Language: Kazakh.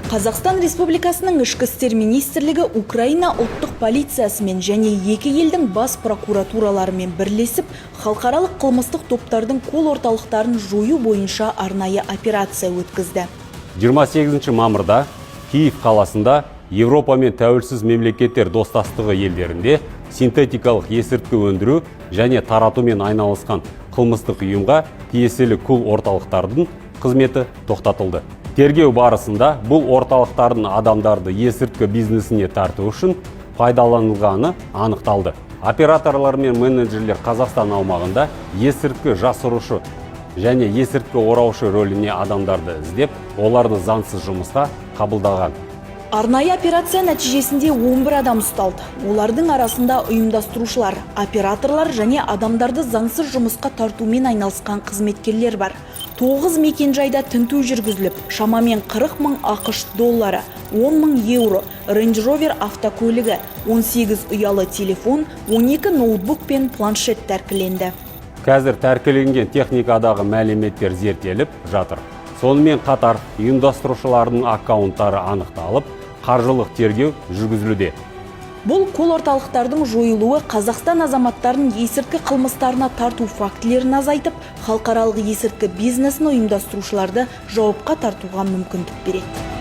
Қазақстан Республикасының Ішкі істер министрлігі Украина ұлттық полициясымен және екі елдің бас прокуратураларымен бірлесіп, халықаралық қылмыстық топтардың колл орталықтарын жою бойынша арнайы операция өткізді. 28 мамырда Киев қаласында Еуропа мен тәуелсіз мемлекеттер достастығы елдерінде синтетикалық есірткі өндіру және таратумен айналысқан қылмыстық ұйымға тиесілі колл орталықтардың қызметі тоқтатылды. Тергеу барысында бұл орталықтардың адамдарды есірткі бизнесіне тарту үшін пайдаланылғаны анықталды. Операторлар мен менеджерлер Қазақстан аумағында есірткі жасырушы және есірткі ораушы рөліне адамдарды іздеп, оларды заңсыз жұмысқа қабылдаған. Арнайы операция нәтижесінде 11 адам ұсталды. Олардың арасында ұйымдастырушылар, операторлар және адамдарды заңсыз жұмысқа тартумен айналысқан қызметкерлер бар. 9 мекенжайда тінту жүргізіліп, шамамен 40 мың АҚШ доллары, 10 мың еуро, Range Rover автокөлігі, 18 ұялы телефон, 12 ноутбук пен планшет тәркіленді. Қазір тәркіленген техникадағы мәліметтер зерттеліп жатыр. Сонымен қатар ұйымдастырушылардың аккаунттары анықталып, қаржылық тергеу жүргізілуде. Бұл колл орталықтардың жойылуы Қазақстан азаматтарын есірткі қылмыстарына тарту фактілерін азайтып, халықаралық есірткі бизнесін ұйымдастырушыларды жауапқа тартуға мүмкіндік береді.